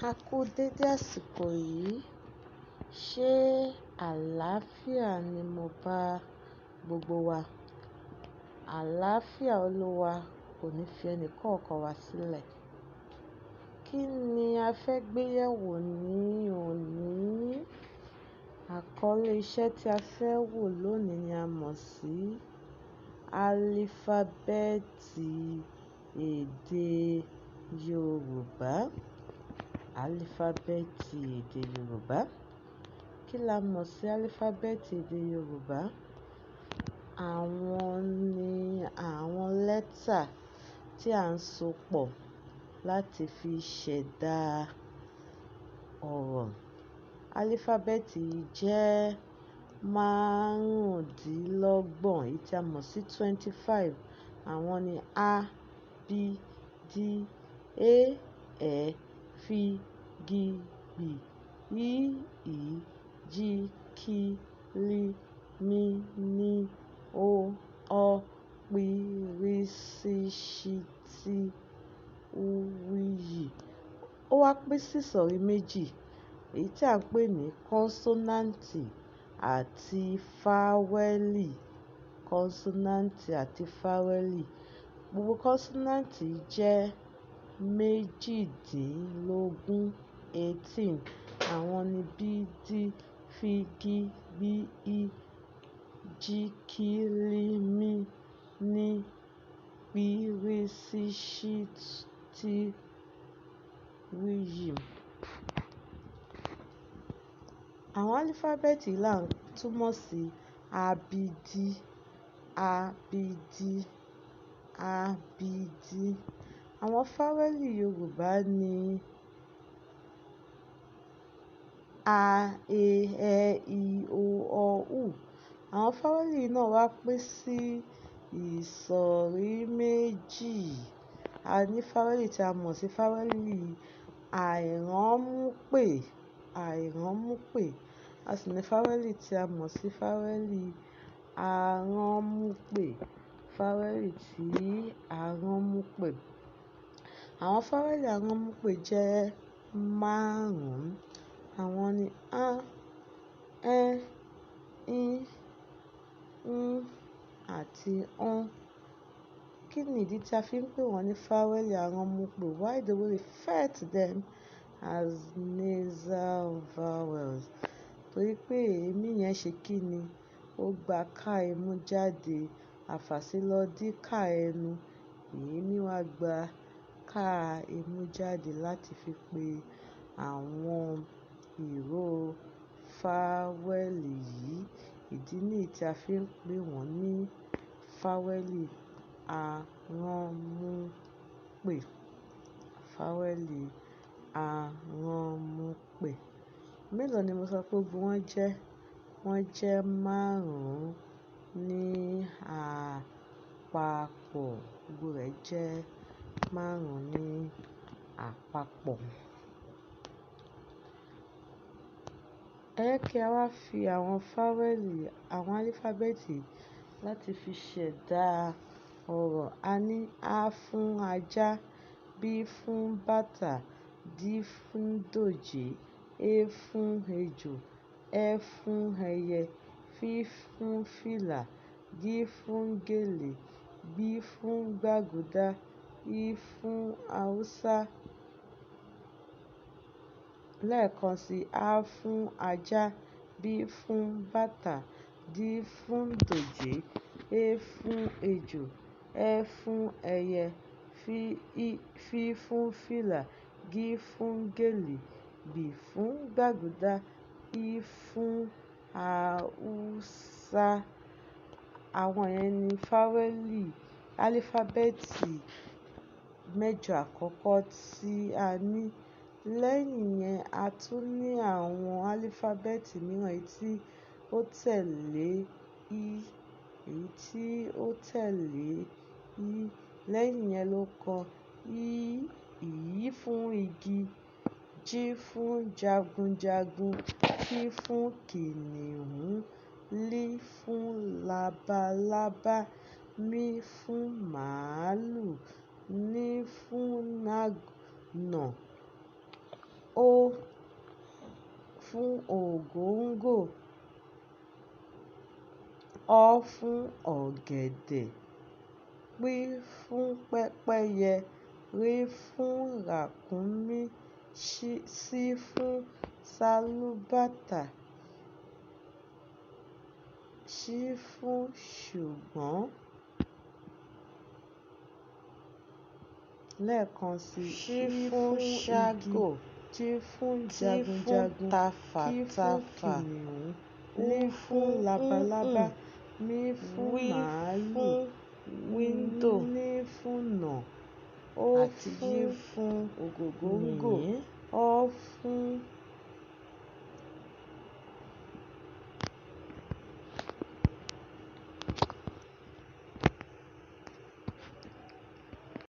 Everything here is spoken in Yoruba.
A kú dédé àsìkò yìí. Ṣé àlàáfíà ni mo bá gbogbo wa? Àlàáfíà Olúwa kò ní fi ẹnì kọ̀ọ̀kan wa sílẹ̀. Kí ni a fẹ́ gbé yẹ̀wò ní òní? Àkọlé iṣẹ́ tí a fẹ́ wò lónìí ni a mọ̀ sí álífábẹ́ẹ̀tì èdè Yorùbá. Álífábẹ́ẹ̀tì èdè Yorùbá. Kí la mọ̀ sí álífábẹ́ẹ̀tì èdè Yorùbá? Àwọn ni àwọn lẹ́tà tí à ń so pọ̀ láti fi ṣẹ̀dá ọ̀rọ̀. Álífábẹ́ẹ̀tì yìí jẹ́ márùndínlọ́gbọ̀n, èyí tí a mọ̀ sí 25. Àwọn ni A, B, D, E, F, G, B, I, I, J, K, L, M, N, O, Ọ, P, R, S, Ṣ, T, U, V, Y. Ó wá pín sí ìsọ̀rí méjì, èyí tí à ń pè ní kọ́nsọ́náǹtì àti fáwẹ́lì. Kọ́nsọ́náǹtì àti fáwẹ́lì. Gbogbo kọ́nsọ́náǹtì jẹ́ méjìdínlógún, 18. Àwọn ni B, D, F, G, B, I, J, K, L, M, N, P, R, S, Ṣ, T, V, Y. Àwọn álífábẹ́ẹ̀tì là ń túmọ̀ sí A, B, D, A, B, D, A, B, D. Àwọn fáwẹ́lì Yorùbá ni A, E, Ẹ, I, O, Ọ, U. Àwọn fáwẹ́lì náà wá pín sí ìsọ̀rí méjì. A ní fáwẹ́lì tí a mọ̀ sí fáwẹ́lì àìránmúpè, àìránmúpè. A sì ní fáwẹ́lì tí a mọ̀ sí fáwẹ́lì aránmúpè, fáwẹ́lì tí aránmúpè. Àwọn fáwẹ́lì aránmúpè jẹ́ márùn-ún. Àwọn ni A, Ẹ, I, Ń àti Ọ́n. Kí ni ìdí tí a fi ń pè wọ́n ní fáwẹ́lì aránmúpè? Why do we refer to them as nasal vowels? Torí pé èémí yẹn ṣe kí ni? Ó gba ká imú jáde, àfàsílọ́ dí ká ẹnu. Èémí wá gba ká imú jáde láti fi pe àwọn ìró fáwẹ́lì yìí. Ìdí nìyí tí a fi ń pè wọ́n ní fáwẹ́lì aránmúpè, fáwẹ́lì aránmúpè. Mélòó ni mo sọ pé gbogbo wọn jẹ́? Wọ́n jẹ́ márùn-ún ní àpapọ̀. Gbogbo rẹ̀ jẹ́ márùn-ún ní àpapọ̀. Ẹ jẹ́ kí a wá fi àwọn fáwẹ́lì, àwọn álífábẹ́ẹ̀tì láti fi ṣẹ̀dá ọ̀rọ̀. A ní A fún ajá, B fún bàtà, D fún dòjé, E fún ejò, Ẹ fún ẹyẹ, F fún fìlà, G fún gèlè, B fún gbàgúdá, I fún Haúsá. Lẹ́ẹ̀kan sí, A fún ajá, B fún bàtà, D fún dòjé, E fún ejò, Ẹ fún ẹyẹ, F, I, F fún fìlà, G fún gèlè, B fún gbàgúdá, I fún Haúsá. Àwọn yẹn ni fáwẹ́lì álífábẹ́ẹ̀tì mẹ́jọ àkọ́kọ́ tí a ní. Lẹ́yìn yẹn, a tún ní àwọn álífábẹ́ẹ̀tì mìíràn èyí tí ó tẹ̀lé I, èyí tí ó tẹ̀lé I. Lẹ́yìn yẹn ló kan I, I fún igi, J fún jagunjagun, K fún kìnìún, L fún labalábá, M fún màlúù, N fún nà. O fún ògóńgò, Ọ fún ọ̀gẹ̀dẹ̀, P fún pẹ́pẹ́yẹ, R fún ràkúnmí, S fún sálúbàtà, Ṣ fún ṣùgbọ́n. Lẹ́ẹ̀kan sí, Ṣ I fún fún igi, ṣágò, J fún T fún jagunjagun, K fún tafàtafà, kìnìún, U L fún fún labalábá, ǹǹ, M fún W màlúù, fún wíńdò N fún nà, O àti Y fún fún ògògóńgò, yìnyín. Ọ fún